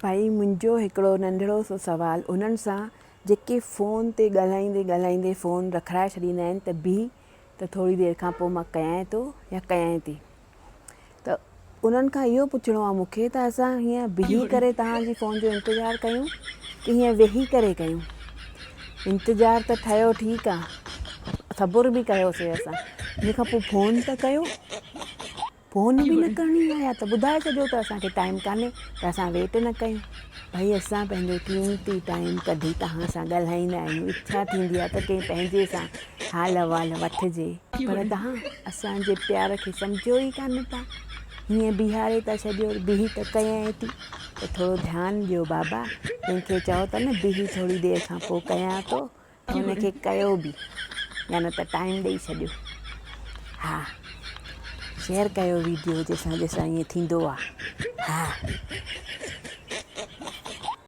ڀائي منهنجو هڪڙو ننڍڙو سو سوال انهن سان جيڪي فون تي ڳالهائيندي ڳالهائيندي فون رکرائي ڇڏيندا آهن ته بيهه ته ٿوري دير کان پوء مان ڪيانء ٿو يا ڪيانء ٿي ته انهن کان اهو پڇڻو آهي مون کي ته اسان هيئن بيهي ڪري توهان جي فون جو انتظار ڪيون ڪي هيئن ويهي ڪري ڪيون انتظار ته ٺهيو ٺيڪ آهي صبر به ڪيوسي اسان ان کان پوء فون ته ڪيو فون به نه ڪرڻي آهي يا ته ٻڌائي ڇڏيو ته اسان کي ٽائيم ڪانهي ته اسان ويٽ نه ڪيون. ڀئي اسان پنهنجو قيمتي ٽائيم ڪڍي توهان سان ڳالهائيندا آهيون اڇا ٿيندي آهي ته ڪنهن پنهنجي سان حال احوال وٺجي پر توهان اسان جي پيار کي سمجهو ئي ڪانه ٿا هيئن بيهاري ٿا ڇڏيو بيهي ته ڪيائين ٿي ته ٿورو ڌيان ڏيو بابا ڪنهن کي چئو ٿا نه بيهي ٿوري دير کان پوء ڪيان ٿو ته هن کي ڪيو به يا نه ته ٽائيم ڏئي ڇڏيو ها شيئر ڪيو ويڊيو جنهن سان جنهن سان ائين ٿيندو آ ها.